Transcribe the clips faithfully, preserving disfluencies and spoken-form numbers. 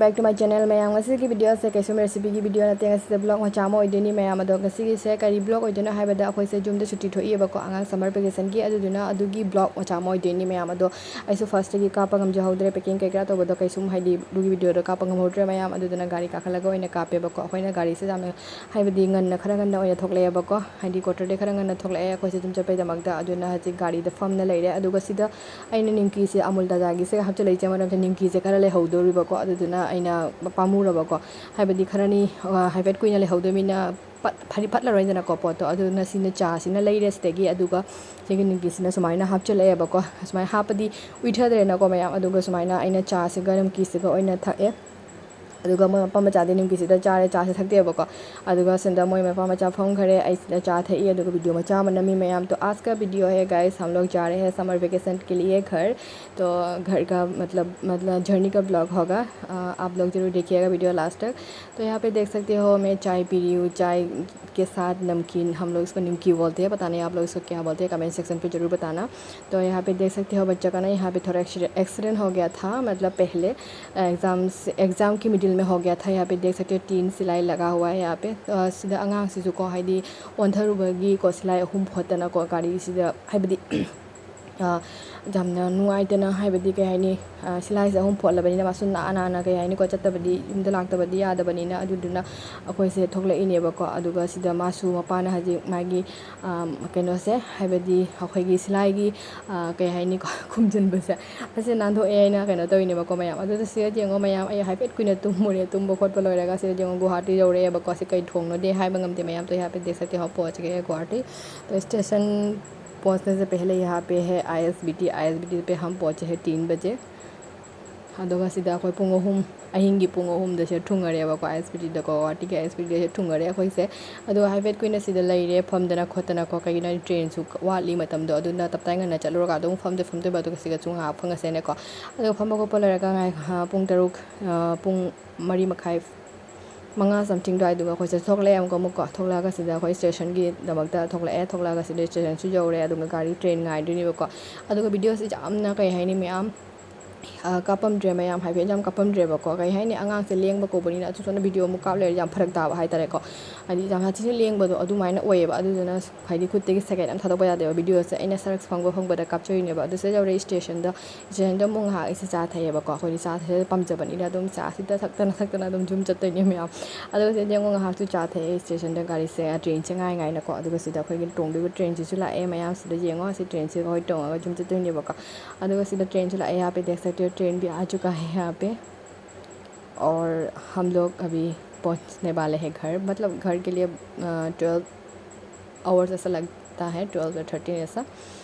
Back to my channel, ꯃꯌꯥꯝ꯫ ꯉꯁꯤꯒꯤ video ꯁꯦ ꯀꯩꯁꯨꯝ recipe ꯒꯤ video ꯅꯠꯇꯦ, ꯉꯁꯤꯁꯦ vlog ꯃꯆꯥ ꯑꯃ ꯑꯣꯏꯗꯣꯏꯅꯤ, ꯃꯌꯥꯝ꯫ ꯑꯗꯣ ꯉꯁꯤꯒꯤꯁꯦ ꯀꯔꯤ vlog ꯑꯣꯏꯗꯣꯏꯅꯣ ꯍꯥꯏꯕꯗ, ꯑꯩꯈꯣꯏꯁꯦ ꯌꯨꯝꯗ ꯁꯨꯇꯤ ꯊꯣꯛꯏꯕꯀꯣ, ꯑꯉꯥꯡ summer vacation ꯒꯤ, ꯑꯗꯨꯗꯨꯅ ꯑꯗꯨꯒꯤ vlog ꯃꯆꯥ ꯑꯃ ꯑꯣꯏꯗꯣꯏꯅꯤ, ꯃꯌꯥꯝ꯫ ꯑꯗꯣ ꯑꯩꯁꯨ first ꯇꯒꯤ ꯀꯥꯞꯄ ꯉꯝꯖꯍꯧꯗ꯭ꯔꯦ, packing ꯀꯩꯀꯥ ꯇꯧꯕꯗꯣ ꯀꯩꯁꯨꯝ, ꯍꯥꯏꯗꯤ, ꯑꯗꯨꯒꯤ video ꯗꯣ ꯀꯥꯞꯄ ꯉꯝꯍꯧꯗ꯭ꯔꯦ, ꯃꯌꯥꯝ꯫ ꯑꯗꯨꯗꯨꯅ ꯒꯥꯔꯤ ꯀꯥꯈꯠꯂꯒ ꯑꯣꯏꯅ ꯀꯥꯞꯄꯦꯕꯀꯣ꯫ ꯑꯩꯈꯣꯏꯅ ꯒꯥꯔꯤꯁꯦ ꯌꯥꯝꯅ, ꯍꯥꯏꯕꯗꯤ, ꯉꯟꯅ, ꯈꯔ ꯉꯟꯅ ꯑꯣꯏꯅ ꯊꯣꯛꯂꯛꯑꯦꯕꯀꯣ, ꯍꯥꯏꯗꯤ, quarter ꯗꯩ ꯈꯔ ꯉꯟꯅ ꯊꯣꯛꯂꯛꯑꯦ ꯑꯩꯈꯣꯏꯁꯦ ꯑꯗꯨꯝ ꯆꯠꯄꯩꯗꯃꯛꯇ꯫ ꯑꯗꯨꯅ ꯍꯧꯖꯤꯛ ꯒꯥꯔꯤꯗ ꯐꯝꯅ ꯂꯩꯔꯦ꯫ ꯑꯗꯨꯒ ꯁꯤꯗ ꯑꯩꯅ ꯅꯤꯝꯀꯤꯁꯦ ꯑꯃꯨꯜ ꯇꯥꯖꯥꯒꯤꯁꯦ ꯍꯥꯞꯆꯤꯜꯂꯛꯏꯁꯦ ꯃꯔꯝꯁꯦ, ꯅꯤꯝꯀꯤꯁꯦ ꯈꯔ ꯂꯩꯍꯧꯗꯣꯔꯤꯕꯀꯣ, ꯑꯗꯨꯗꯨꯅ ꯑꯩꯅ ꯄꯥꯝꯃꯨꯔꯕꯀꯣ, ꯍꯥꯏꯕꯗꯤ, ꯈꯔꯅꯤ, ꯑ, ꯍꯥꯏꯐꯦꯠ ꯀꯨꯏꯅ ꯂꯩꯍꯧꯗꯣꯏꯃꯤꯅ ꯄꯠ-, ꯐꯗꯤ ꯐꯠꯂꯔꯣꯏꯗꯅꯀꯣ ꯄꯣꯠꯇꯣ꯫ ꯑꯗꯨꯅ ꯁꯤꯅ ꯆꯥꯁꯤꯅ ꯂꯩꯔꯦ ꯁꯤꯗꯒꯤ, ꯑꯗꯨꯒ ꯁꯤꯒꯤ ꯅꯤꯝꯀꯤꯁꯤꯅ ꯁꯨꯃꯥꯏꯅ ꯍꯥꯞꯆꯤꯜꯂꯛꯑꯦꯕꯀꯣ꯫ ꯁꯨꯃꯥꯏꯅ ꯍꯥꯞꯄꯗꯤ ꯎꯏꯊꯗ꯭ꯔꯦꯅꯀꯣ, ꯃꯌꯥꯝ꯫ ꯑꯗꯨꯒ ꯁꯨꯃꯥꯏꯅ ꯑꯩꯅ ꯆꯥꯁꯤꯒ ꯅꯤꯝꯀꯤꯁꯤꯒ ꯑꯣꯏꯅ ꯊꯛꯑꯦ꯫ ꯑꯗꯨꯒ ꯃꯣꯏ ꯃꯄꯥ ꯃꯆꯥꯗꯤ ꯅꯤꯝꯀꯤꯁꯤꯗ ꯆꯥꯔꯦ, ꯆꯥꯁꯦ ꯊꯛꯇꯦꯕꯀꯣ꯫ ꯑꯗꯨꯒ ꯁꯤꯗ ꯃꯣꯏ ꯃꯄꯥ ꯃꯆꯥ ꯐꯝꯈꯔꯦ, ꯑꯩ ꯁꯤꯗ ꯆꯥ ꯊꯛꯏ, ꯑꯗꯨꯒ video ꯃꯆꯥ ꯑꯃ ꯅꯝꯃꯤ, ꯃꯌꯥꯝ꯫ तो आज का video है guys, हम लोग जा रहे हैं summer vacation के लिए घर। तो घर का मतलब, मतलब journey का vlog होगा, अ, आप लोग ज़रूर देखिएगा video last तक। तो यहाँ पे देख सकते हो, मैं चाय पी रही हूँ, चाय के साथ नमकीन, हम लोग इसको निमकी बोलते हैं, पता नहीं आप लोग इसको क्या बोलते हैं, comment section पे ज़रूर बताना। तो यहाँ पे देख सकते हो बच्चा का ना, यहाँ पे थोड़ा एक्सीडेंट हो गया था, मतलब पहले एग्ज़ाम्स, एग्ज़ाम की मिडिल में हो गया था। यहाँ पे देख सकते हो, टीन सिलाई लगा हुआ है यहाँ पे। तो ꯁꯤꯗ ꯑꯉꯥꯡꯁꯤꯁꯨꯀꯣ, ꯍꯥꯏꯗꯤ, ꯑꯣꯟꯊꯔꯨꯕꯒꯤꯀꯣ, ꯁꯤꯂꯥꯏ ꯑꯍꯨꯝ ꯐꯣꯠꯇꯅꯀꯣ, ꯒꯥꯔꯤꯁꯤꯗ, ꯍꯥꯏꯕꯗꯤ, ꯑ, ꯌꯥꯝꯅ ꯅꯨꯡꯉꯥꯏꯇꯅ, ꯍꯥꯏꯕꯗꯤ, ꯀꯩ ꯍꯥꯏꯅꯤ, ꯑ, ꯁꯤꯂꯥꯏꯁꯦ ꯑꯍꯨꯝ ꯐꯣꯠꯂꯕꯅꯤꯅ ꯃꯥꯁꯨ ꯅꯥ ꯅꯥꯅ, ꯀꯩ ꯍꯥꯏꯅꯤꯀꯣ, ꯆꯠꯇꯕꯗꯤ, ꯌꯨꯝꯗ ꯂꯥꯛꯇꯕꯗꯤ ꯌꯥꯗꯕꯅꯤꯅ, ꯑꯗꯨꯗꯨꯅ ꯑꯩꯈꯣꯏꯁꯦ ꯊꯣꯛꯂꯛꯏꯅꯦꯕꯀꯣ꯫ ꯑꯗꯨꯒ ꯁꯤꯗ ꯃꯥꯁꯨ, ꯃꯄꯥꯅ ꯍꯧꯖꯤꯛ ꯃꯥꯒꯤ, ꯑ, ꯀꯩꯅꯣꯁꯦ, ꯍꯥꯏꯕꯗꯤ ꯑꯩꯈꯣꯏꯒꯤ ꯁꯤꯂꯥꯏꯒꯤ, ꯑ, ꯀꯩ ꯍꯥꯏꯅꯤꯀꯣ, ꯈꯨꯝꯖꯤꯟꯕꯁꯦ, ꯑꯁꯤ ꯅꯥꯟꯊꯣꯛꯑꯦ ꯍꯥꯏꯅ ꯀꯩꯅꯣ ꯇꯧꯔꯤꯅꯦꯕꯀꯣ, ꯃꯌꯥꯝ꯫ ꯑꯗꯨꯗ ꯁꯤꯗ ꯌꯦꯡꯉꯣ, ꯃꯌꯥꯝ, ꯑꯩ ꯍꯥꯏꯐꯦꯠ ꯀꯨꯏꯅ ꯇꯨꯝꯃꯨꯔꯦ, ꯇꯨꯝꯕ ꯈꯣꯠꯄ ꯂꯣꯏꯔꯒ ꯁꯤꯗ ꯌꯦꯡꯉꯣ, ꯒꯨꯋꯥꯍꯥꯇꯤ ꯌꯧꯔꯛꯑꯦꯕꯀꯣ꯫ ꯁꯤ ꯀꯩ ꯊꯣꯡꯅꯣꯗꯤ ꯍꯥꯏꯕ ꯉꯝꯗꯦ, ꯃꯌꯥꯝ꯫ तो यहाँ पे देख सकते हो, पहुँच गए हैं गुवाहाटी। तो स्टेशन पहुँचने से पहले यहाँ पे है आईएसबीटी, आईएसबीटी पे हम पहुँचे हैं तीन बजे। ꯑꯗꯨꯒ ꯁꯤꯗ ꯑꯩꯈꯣꯏ ꯄꯨꯡ ꯑꯍꯨꯝ, ꯑꯍꯤꯡꯒꯤ ꯄꯨꯡ ꯑꯍꯨꯝꯗ ꯁꯤꯗ ꯊꯨꯡꯉꯔꯦꯕꯀꯣ, ꯑꯥꯏ ꯑꯦꯁ ꯕꯤ ꯇꯤꯗꯀꯣ, ꯒꯨꯋꯥꯍꯥꯇꯤꯒꯤ ꯑꯥꯏ ꯑꯦꯁ ꯕꯤ ꯇꯤꯗ ꯁꯤꯗ ꯊꯨꯡꯉꯔꯦ ꯑꯩꯈꯣꯏꯁꯦ꯫ ꯑꯗꯨꯒ ꯍꯥꯏꯐꯦꯠ ꯀꯨꯏꯅ ꯁꯤꯗ ꯂꯩꯔꯦ, ꯐꯝꯗꯅ ꯈꯣꯠꯇꯅꯀꯣ, ꯀꯩꯒꯤꯅꯣ ꯍꯥꯏꯗꯤ ꯇ꯭ꯔꯦꯟꯁꯨ ꯋꯥꯠꯂꯤ ꯃꯇꯝꯗꯣ, ꯑꯗꯨꯅ ꯇꯞꯇꯥꯏ ꯉꯟꯅ ꯆꯠꯂꯨꯔꯒ ꯑꯗꯨꯝ ꯐꯝꯗꯣꯏ ꯐꯝꯗꯣꯏꯕ, ꯑꯗꯨꯒ ꯁꯤꯗꯁꯨ ꯉꯥꯏꯍꯥꯛ ꯐꯪꯉꯁꯦꯅꯀꯣ꯫ ꯑꯗꯨꯒ ꯐꯝꯕ ꯈꯣꯠꯄ ꯂꯣꯏꯔꯒ ꯉꯥꯏ-, ꯄꯨꯡ ꯇꯔꯨꯛ, ꯄꯨꯡ ꯃꯔꯤ ꯃꯈꯥꯏ, ꯃꯉꯥ something ꯑꯗꯨꯋꯥꯏꯗꯨꯒ ꯑꯩꯈꯣꯏꯁꯦ ꯊꯣꯛꯂꯛꯑꯦ ꯑꯃꯨꯛꯀ, ꯑꯃꯨꯛꯀꯣ꯫ ꯊꯣꯛꯂꯛꯑꯒ ꯁꯤꯗ ꯑꯩꯈꯣꯏ ꯁ꯭ꯇꯦꯁꯟꯒꯤꯗꯃꯛꯇ ꯊꯣꯛꯂꯛꯑꯦ꯫ ꯊꯣꯛꯂꯛꯑꯒ ꯁꯤꯗ ꯁ꯭ꯇꯦꯁꯟꯁꯨ ꯌꯧꯔꯦ, ꯑꯗꯨꯒ ꯒꯥꯔꯤ, ꯇ꯭ꯔꯦꯟ ꯉꯥꯏꯗꯣꯏꯅꯦꯕꯀꯣ꯫ ꯑꯗꯨꯒ ꯚꯤꯗꯤꯑꯣꯁꯦ ꯌꯥꯝꯅ, ꯀꯩ ꯍꯥꯏꯅꯤ, ꯃꯌꯥꯝ ꯀꯥꯞꯄꯝꯗ꯭ꯔꯦ ꯃꯌꯥꯝ, ꯍꯥꯏꯐꯦꯠ ꯌꯥꯝ ꯀꯥꯞꯄꯝꯗ꯭ꯔꯦꯕꯀꯣ꯫ ꯀꯩ ꯍꯥꯏꯅꯤ, ꯑꯉꯥꯡꯁꯦ ꯂꯦꯡꯕ ꯀꯧꯕꯅꯤꯅ ꯑꯁꯨꯝ ꯁꯣꯝꯗ ꯚꯤꯗꯤꯑꯣ ꯑꯃꯨꯛ ꯀꯥꯞ ꯂꯩꯔꯗꯤ ꯌꯥꯝ ꯐꯔꯛ ꯇꯥꯕ ꯍꯥꯏꯇꯥꯔꯦꯀꯣ꯫ ꯍꯥꯏꯗꯤ ꯌꯥꯝ ꯁꯥꯊꯤꯅ ꯂꯦꯡꯕꯗꯣ ꯑꯗꯨꯃꯥꯏꯅ ꯑꯣꯏꯌꯦꯕ꯫ ꯑꯗꯨꯗꯨꯅ ꯍꯥꯏꯗꯤ ꯈꯨꯠꯇꯒꯤ ꯁꯦꯀꯦꯟ ꯑꯃ ꯊꯥꯗꯣꯛꯄ ꯌꯥꯗꯦꯕ꯫ ꯚꯤꯗꯤꯑꯣꯁꯦ ꯑꯩꯅ ꯁꯔꯛꯁ ꯐꯪꯕ ꯐꯪꯕꯗ ꯀꯥꯞꯆꯔꯤꯅꯦꯕ꯫ ꯑꯗꯨ ꯁꯤꯗ ꯌꯧꯔꯦ ꯏꯁꯇꯦꯁꯟꯗ꯫ ꯏꯁꯇꯦꯁꯟꯗ ꯑꯃꯨꯛ ꯉꯥꯏꯍꯥꯛ ꯑꯩꯁꯦ ꯆꯥ ꯊꯛꯑꯦꯕꯀꯣ꯫ ꯑꯩꯈꯣꯏꯗꯤ ꯆꯥ ꯊꯛꯄ ꯄꯥꯝꯖꯕꯅꯤꯅ ꯑꯗꯨꯝ ꯆꯥꯁꯤꯗ ꯊꯛꯇꯅ ꯊꯛꯇꯅ ꯑꯗꯨꯝ ꯌꯨꯝ ꯆꯠꯇꯣꯏꯅꯦ ꯃꯌꯥꯝ꯫ ꯑꯗꯨꯒ ꯁꯤꯗꯤ ꯑꯃꯨꯛ ꯉꯥꯏꯍꯥꯛꯁꯨ ꯆꯥ ꯊꯛꯑꯦ ꯏꯁꯇꯦꯁꯟꯗ ꯒꯥꯔꯤꯁꯦ, ꯇ꯭ꯔꯦꯟꯁꯦ ꯉꯥꯏ ꯉꯥꯏꯅꯀꯣ꯫ ꯑꯗꯨꯒ ꯁꯤꯗ ꯑꯩꯈꯣꯏꯒꯤ ꯇꯣꯡꯗꯣꯏꯕ ꯇ꯭ꯔꯦꯟꯁꯤꯁꯨ ꯂꯥꯛꯑꯦ ꯃꯌꯥꯝ꯫ ꯁꯤꯗ ꯌꯦꯡꯉꯣ, ꯁꯤ ꯇ꯭ꯔꯦꯟꯁꯤꯒ ꯑꯩꯈꯣꯏ ꯇꯣꯡꯉꯒ ꯌꯨꯝ ꯆꯠꯇꯣꯏꯅꯦꯕꯀꯣ꯫ ꯑꯗꯨꯒ ꯁꯤꯗ ꯇ꯭ꯔꯦꯟꯁꯨ ꯂꯥꯛꯑꯦ꯫ यहाँ पे देख सकते हो ट्रेन भी आ चुका है यहाँ पे। और हम लोग अभी पहुँचने वाले हैं घर, मतलब घर के लिए ट्वेल्व आवर्स ऐसा लगता है, ट्वेल्व या थर्टीन ऐसा।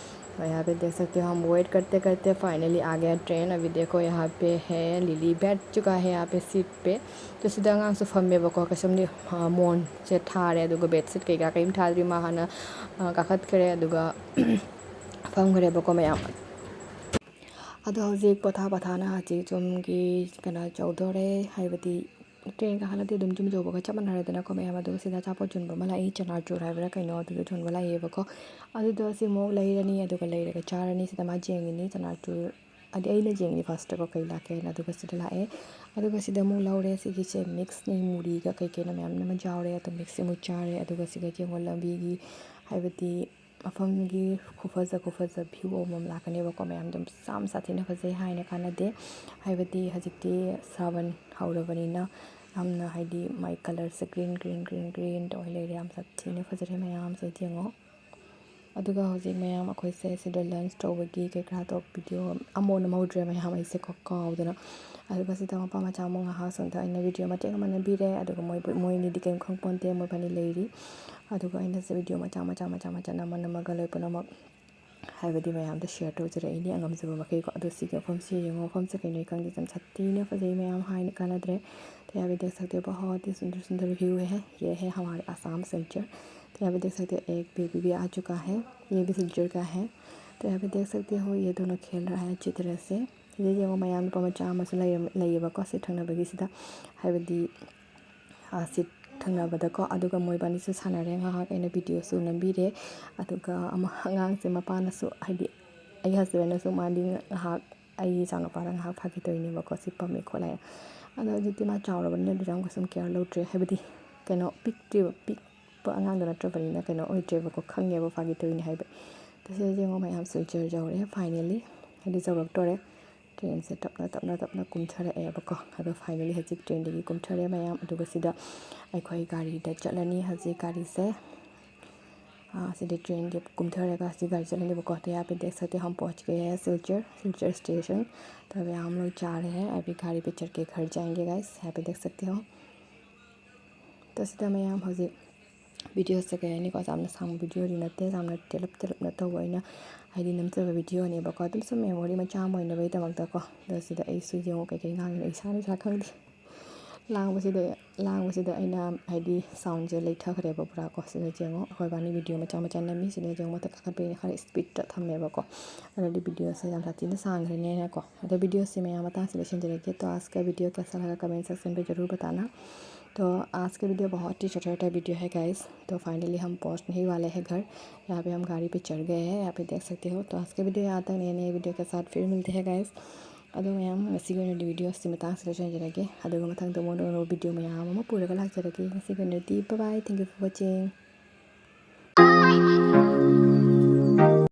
और यहाँ पे देख सकते हो हम वेट करते करते फाइनली आ गया ट्रेन। अभी देखो यहाँ पे है, लिली बैठ चुका है यहाँ पे सीट पे। तो ꯁꯤꯗ ꯑꯉꯥꯡꯁꯨ ꯐꯝꯃꯦꯕꯀꯣ꯫ ꯀꯩꯁꯨꯝꯗꯤ ꯃꯣꯟꯁꯦ ꯊꯥꯔꯦ, ꯑꯗꯨꯒ ꯕꯦꯗꯁꯤꯠ ꯀꯩꯀꯥ ꯀꯔꯤꯝ ꯊꯥꯗ꯭ꯔꯤ꯫ ꯃꯥ ꯍꯥꯟꯅ ꯀꯥꯈꯠꯈ꯭ꯔꯦ ꯑꯗꯨꯒ ꯐꯝꯈ꯭ꯔꯦꯕꯀꯣ ꯃꯌꯥꯝ꯫ ꯑꯗꯣ ꯍꯧꯖꯤꯛ ꯄꯣꯊꯥ ꯄꯣꯊꯥꯅ ꯍꯧꯖꯤꯛ ꯌꯨꯝꯒꯤ ꯀꯩꯅꯣ ꯇꯧꯗꯣꯔꯦ, ꯍꯥꯏꯕꯗꯤ ꯇ꯭ꯔꯦꯟ ꯀꯥꯈꯠꯂꯗꯤ ꯑꯗꯨꯝ ꯌꯨꯝ ꯌꯧꯕꯒ ꯆꯞ ꯃꯥꯟꯅꯔꯦꯗꯅꯀꯣ ꯃꯌꯥꯝ꯫ ꯑꯗꯨꯒ ꯁꯤꯗ ꯑꯆꯥꯄꯣꯠ ꯌꯣꯟꯕ ꯑꯃ ꯂꯥꯛꯏ, ꯆꯅꯥꯆꯨꯔ ꯍꯥꯏꯕ꯭ꯔꯥ ꯀꯩꯅꯣ, ꯑꯗꯨꯗꯣ ꯌꯣꯟꯕ ꯂꯥꯛꯏꯌꯦꯕꯀꯣ꯫ ꯑꯗꯨꯗꯣ ꯁꯤ ꯑꯃꯨꯛ ꯂꯩꯔꯅꯤ, ꯑꯗꯨꯒ ꯂꯩꯔꯒ ꯆꯥꯔꯅꯤ꯫ ꯁꯤꯗ ꯃꯥ ꯌꯦꯡꯉꯤꯅꯤ ꯆꯅꯥꯆꯨꯔ, ꯍꯥꯏꯗꯤ ꯑꯩꯅ ꯌꯦꯡꯉꯤꯅꯤ ꯐꯥꯔꯁꯇꯀꯣ ꯀꯩ ꯂꯥꯛꯀꯦ ꯍꯥꯏꯅ꯫ ꯑꯗꯨꯒ ꯁꯤꯗ ꯂꯥꯛꯑꯦ꯫ ꯑꯗꯨꯒ ꯁꯤꯗ ꯑꯃꯨꯛ ꯂꯧꯔꯦ꯫ ꯁꯤꯒꯤꯁꯦ ꯃꯤꯛꯁꯅꯤ, ꯃꯨꯔꯤꯒ ꯀꯩ ꯀꯩꯅꯣ ꯃꯌꯥꯝ ꯑꯃ ꯌꯥꯎꯔꯦ꯫ ꯑꯗꯣ ꯃꯤꯛꯁꯁꯦ ꯑꯃꯨꯛ ꯆꯥꯔꯦ꯫ ꯑꯗꯨꯒ ꯁꯤꯗ ꯌꯦꯡꯉꯣ, ꯂꯝꯕꯤꯒꯤ ꯍꯥꯏꯕꯗꯤ ꯃꯐꯝꯒꯤ ꯈꯨꯐꯖ ꯈꯨꯐꯖ ꯚ꯭ꯌꯨ ꯑꯃꯃꯝ ꯂꯥꯛꯀꯅꯦꯕꯀꯣ ꯃꯌꯥꯝ꯫ ꯑꯗꯨꯝ ꯌꯥꯝ ꯁꯥꯊꯤꯅ ꯐꯖꯩ, ꯍꯥꯏꯅ ꯀꯥꯟꯅꯗꯦ꯫ ꯍꯥꯏꯕꯗꯤ ꯍꯧꯖꯤꯛꯇꯤ ꯁꯥꯕꯟ ꯍꯧꯔꯕꯅꯤꯅ ꯌꯥꯝꯅ, ꯍꯥꯏꯗꯤ ꯃꯥꯏ ꯀꯂꯔꯁꯦ ꯒ꯭ꯔꯤꯟ ꯒ꯭ꯔꯤꯟ ꯒ꯭ꯔꯤꯟ ꯒ꯭ꯔꯤꯟ ꯇꯧꯔ ꯂꯩꯔꯦ꯫ ꯌꯥꯝ ꯁꯥꯊꯤꯅ ꯐꯖꯔꯦ ꯃꯌꯥꯝꯁꯦ ꯌꯦꯡꯉꯣ꯫ ꯑꯗꯨꯒ ꯍꯧꯖꯤꯛ ꯃꯌꯥꯝ ꯑꯩꯈꯣꯏꯁꯦ ꯁꯤꯗ ꯂꯟꯁ ꯇꯧꯕꯒꯤ ꯀꯩꯀꯥ ꯇꯧ ꯚꯤꯗꯤꯑꯣ ꯑꯃꯨꯛ ꯅꯝꯍꯧꯗ꯭ꯔꯦ ꯃꯌꯥꯝ, ꯑꯩꯁꯦꯀꯣ ꯀꯥꯎꯗꯅ꯫ ꯑꯗꯨꯒ ꯁꯤꯗ ꯃꯄꯥ ꯃꯆꯥ ꯑꯃꯨꯛ ꯉꯥꯏꯍꯥꯛ ꯁꯣꯝꯗ ꯑꯩꯅ ꯚꯤꯗꯤꯑꯣ ꯃꯇꯦꯛ ꯑꯃ ꯅꯝꯕꯤꯔꯦ꯫ ꯑꯗꯨꯒ ꯃꯣꯏ ꯃꯣꯏ ꯑꯅꯤꯗꯤ ꯀꯔꯤꯝ ꯈꯪ ꯄꯣꯟꯇꯦ, ꯃꯣꯏꯕꯥꯅꯤ ꯂꯩꯔꯤ꯫ ꯑꯗꯨꯒ ꯑꯩꯅ ꯁꯤ ꯚꯤꯗꯤꯑꯣ ꯃꯆꯥ ꯃꯆꯥ ꯃꯆꯥ ꯃꯆꯥ ꯅꯝꯃ ꯅꯝꯃꯒ ꯂꯣꯏ ꯄꯨꯝꯅꯃꯛ ꯍꯥꯏꯕꯗꯤ ꯃꯌꯥꯝꯗ ꯁꯤꯌꯔ ꯇꯧꯖꯔꯛꯏꯅꯦ ꯑꯉꯝꯖꯕ ꯃꯈꯩꯀꯣ꯫ ꯑꯗꯣ ꯁꯤꯒꯤ ꯃꯐꯝꯁꯤ ꯌꯦꯡꯉꯣ, ꯃꯐꯝꯁꯦ ꯀꯩꯅꯣ ꯈꯪꯗꯦ, ꯌꯥꯝ ꯁꯥꯊꯤꯅ ꯐꯖꯩ ꯃꯌꯥꯝ, ꯍꯥꯏꯅ ꯀꯥꯟꯅꯗ꯭ꯔꯦ꯫ तो यहाँ पे देख सकते हो बहुत ही सुंदर सुंदर व्यू है, ये है हमारे आसाम सिलचर। तो यहाँ पे देख सकते हो एक बेबी भी आ चुका है, ये भी सिलचर का है। तो यहाँ पे देख सकते हो ये दोनों खेल रहा है अच्छी तरह से। ꯁꯤꯗ ꯌꯦꯡꯉꯣ ꯃꯌꯥꯝ, ꯅꯨꯄꯥ ꯃꯆꯥ ꯑꯃꯁꯨ ꯂꯩꯔꯝ- ꯂꯩꯌꯦꯕꯀꯣ ꯁꯤ ꯊꯪꯅꯕꯒꯤꯁꯤꯗ, ꯍꯥꯏꯕꯗꯤ ꯁꯤꯠ ꯊꯪꯅꯕꯗꯀꯣ꯫ ꯑꯗꯨꯒ ꯃꯣꯏꯕꯥꯅꯤꯁꯨ ꯁꯥꯟꯅꯔꯦ ꯉꯥꯏꯍꯥꯛ, ꯑꯩꯅ ꯚꯤꯗꯤꯑꯣꯁꯨ ꯅꯝꯕꯤꯔꯦ꯫ ꯑꯗꯨꯒ ꯑꯃ ꯑꯉꯥꯡꯁꯦ ꯃꯄꯥꯅꯁꯨ, ꯍꯥꯏꯗꯤ ꯑꯩꯒꯤ ꯍꯁꯕꯦꯟꯅꯁꯨ ꯃꯥꯗꯤ ꯉꯥꯏꯍꯥꯛ ꯑꯩꯒꯤ ꯏꯆꯥꯅꯨꯄꯥꯗ ꯉꯥꯏꯍꯥꯛ ꯐꯥꯒꯤ ꯇꯧꯔꯤꯅꯦꯕꯀꯣ, ꯁꯤ ꯄꯝꯃꯦ ꯈꯣꯠꯂꯦ꯫ ꯑꯗꯣ ꯍꯧꯖꯤꯛꯇꯤ ꯃꯥ ꯆꯥꯎꯔꯕꯅꯤꯅ ꯑꯗꯨꯗ ꯌꯥꯝ ꯀꯩꯁꯨꯝ ꯀꯦꯌꯔ ꯂꯧꯗ꯭ꯔꯦ, ꯍꯥꯏꯕꯗꯤ ꯀꯩꯅꯣ ꯄꯤꯛꯇ꯭ꯔꯤꯕ, ꯄꯤꯛꯄ ꯑꯉꯥꯡꯗꯣ ꯅꯠꯇ꯭ꯔꯕꯅꯤꯅ ꯀꯩꯅꯣ ꯑꯣꯏꯗ꯭ꯔꯦꯕꯀꯣ, ꯈꯪꯉꯦꯕ ꯐꯥꯒꯤ ꯇꯧꯔꯤꯅꯦ ꯍꯥꯏꯕ꯫ ꯇꯁꯦꯡꯅ ꯌꯦꯡꯉꯣ ꯃꯌꯥꯝ, ꯁꯤꯜꯆꯔ ꯌꯧꯔꯦ ꯐꯥꯏꯅꯦꯜꯂꯤ, ꯍꯥꯏꯗꯤ ꯌꯧꯔꯛꯇꯣꯔꯦ꯫ ꯇ꯭ꯔꯦꯟꯁꯦ ꯇꯞꯅ ꯇꯞꯅ ꯇꯞꯅ ꯀꯨꯝꯊꯔꯛꯑꯦꯕꯀꯣ꯫ ꯑꯗꯣ ꯐꯥꯏꯅꯦꯜꯂꯤ ꯍꯧꯖꯤꯛ ꯇ꯭ꯔꯦꯟꯗꯒꯤ ꯀꯨꯝꯊꯔꯦ ꯃꯌꯥꯝ꯫ ꯑꯗꯨꯒ ꯁꯤꯗ ꯑꯩꯈꯣꯏ ꯒꯥꯔꯤꯗ ꯆꯠꯂꯅꯤ ꯍꯧꯖꯤꯛ ꯒꯥꯔꯤꯁꯦ꯫ ꯑꯥ, ꯁꯤꯗ ꯇ꯭ꯔꯦꯟꯗꯤ ꯀꯨꯝꯊꯔꯒ ꯍꯧꯖꯤꯛ ꯒꯥꯔꯤ ꯆꯠꯂꯅꯦꯕꯀꯣ꯫ तो यहाँ पे देख सकते हो हम पहुँच गए हैं सिलचर, सिलचर स्टेशन। तो अभी हम लोग जा रहे हैं, अभी गाड़ी पे चढ़ के घर जाएंगे गाइस। यहाँ पे देख सकते हो। तो ꯁꯤꯗ ꯃꯌꯥꯝ ꯍꯧꯖꯤꯛ ꯚꯤꯗꯤꯑꯣꯁꯦ ꯀꯩ ꯍꯥꯏꯅꯤꯀꯣ, ꯌꯥꯝꯅ ꯁꯥꯡꯕ ꯚꯤꯗꯤꯑꯣꯗꯤ ꯅꯠꯇꯦ, ꯌꯥꯝꯅ ꯇꯦꯜꯂꯞ ꯇꯦꯜꯂꯞꯅ ꯇꯧꯕ ꯑꯩꯅ ꯍꯥꯏꯗꯤ ꯅꯝꯖꯕ ꯚꯤꯗꯤꯑꯣꯅꯦꯕꯀꯣ꯫ ꯑꯗꯨꯝ ꯁꯨꯝ ꯃꯦꯃꯣꯔꯤ ꯃꯆꯥ ꯑꯃ ꯑꯣꯏꯅꯕꯒꯤꯗꯃꯛꯇꯀꯣ꯫ ꯑꯗꯣ ꯁꯤꯗ ꯑꯩꯁꯨ ꯌꯦꯡꯉꯣ ꯀꯩꯀꯩ ꯉꯥꯡꯉꯤꯅꯣ, ꯏꯁꯥꯅ ꯏꯁꯥ ꯈꯪꯗꯦ꯫ ꯂꯥꯡꯕꯁꯤꯗ, ꯂꯥꯡꯕꯁꯤꯗ ꯑꯩꯅ ꯍꯥꯏꯗꯤ ꯁꯥꯎꯟꯁꯦ ꯂꯩꯊꯈ꯭ꯔꯦꯕ ꯄꯨꯔꯥꯀꯣ꯫ ꯁꯤꯗ ꯌꯦꯡꯉꯣ ꯑꯩꯈꯣꯏ ꯏꯕꯥꯅꯤ ꯚꯤꯗꯤꯑꯣ ꯃꯆꯥ ꯃꯆꯥ ꯅꯝꯃꯤ꯫ ꯁꯤꯗ ꯌꯦꯡꯉꯣ ꯃꯊꯛ ꯀꯥꯈꯠꯄꯒꯤꯅ ꯈꯔ ꯏꯁꯄꯤꯠꯇ ꯊꯝꯃꯦꯕꯀꯣ꯫ ꯑꯗꯨꯗꯤ ꯚꯤꯗꯤꯑꯣꯁꯦ ꯌꯥꯝ ꯁꯥꯊꯤꯅ ꯁꯥꯡꯈ꯭ꯔꯅꯦꯅꯀꯣ꯫ ꯑꯗꯣ ꯚꯤꯗꯤꯑꯣꯁꯦ ꯃꯌꯥꯝ ꯃꯇꯥꯡꯁꯤꯗ ꯂꯣꯏꯁꯤꯟꯖꯔꯒꯦ꯫ तो आज का वीडियो कैसा लगा कमेंट सेक्शन पे ज़रूर बताना। तो आज का वीडियो बहुत ही छोटा छोटा वीडियो है गाइस। तो फाइनली हम पहुंचने ही वाले हैं घर। यहाँ पे हम गाड़ी पे चढ़ गए हैं, यहाँ पे देख सकते हो। तो आज का वीडियो यहाँ तक, नए नए वीडियो के साथ फिर मिलते हैं गाइस। ꯑꯗꯣ ꯃꯌꯥꯝ, ꯉꯁꯤꯒꯤ ꯑꯣꯏꯅꯗꯤ ꯚꯤꯗꯤꯑꯣꯁꯤ ꯃꯇꯥꯡꯁꯤꯗ ꯂꯣꯏꯁꯤꯟꯖꯔꯒꯦ꯫ ꯑꯗꯨꯒ ꯃꯊꯪꯗ ꯑꯃꯨꯛ ꯑꯅꯧꯕ ꯚꯤꯗꯤꯑꯣ ꯃꯌꯥꯝ ꯑꯃ ꯄꯨꯔꯒ ꯂꯥꯛꯆꯔꯒꯦ꯫ ꯉꯁꯤꯒꯤ ꯑꯣꯏꯅꯗꯤ bye bye, thank you for watching꯫